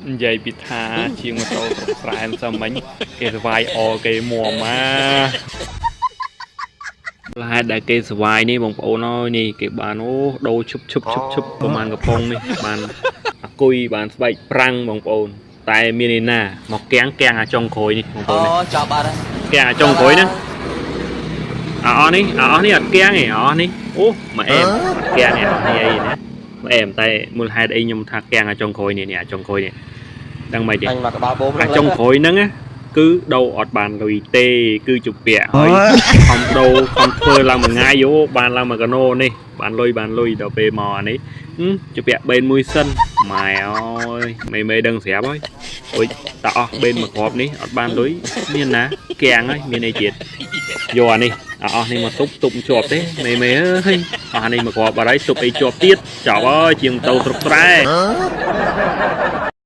និយាយពីថាជាងម៉ូតូស្រុកស្រែមិនសមមិញគេស្វាយអគេមួម៉ាលហេតុដែលគេស្វាយនេះបងប្អូនអើយនេះគេបានអូដូរឈប់ឈប់ឈប់ឈប់ប្រហែលកំប៉ុងនេះបានអាគុយបានស្បែកប្រាំងបងប្អូនតែមានឯណាមកកាំងកាំងអាចុងក្រោយនេះបងប្អូននេះ ចប់បាត់ហើយ កាំងអាចុងក្រោយហ្នឹងអាអស់នេះអាអស់នេះអត់កាំងទេអាអស់នេះអូមកអែមអត់កាំងទេអស់នេះអីណាមកអែមតែមូលហេតុអីខ្ញុំថាកាំងអាចុងក្រោយនេះនេះអាចុងក្រោយនេះដឹងមិនទេ អញមកក្បាលបូម អាចុងក្រោយហ្នឹងណាគឺដូរអត់បានលុយទេគឺជពាក់ហើយខំដូរខំធ្វើឡើងមួយថ្ងៃយោបានឡើងមួយកណូនេះបានលុយបានលុយដល់ពេលមកអានេះជពាក់បេនមួយសិនម៉ែអើយមេមេដឹងស្រាប់ហើយអុយតើអស់បេនមួយគ្រាប់នេះអត់បានលុយមានណាកាំងហើយមានអីទៀតយកអានេះអាអស់នេះមកទប់ទប់ជាប់ទេមេមេអើយអស់អានេះមួយគ្រាប់បាត់ហើយទប់អីជាប់ទៀតចប់ហើយជាងម៉ូតូស្រុកស្រែ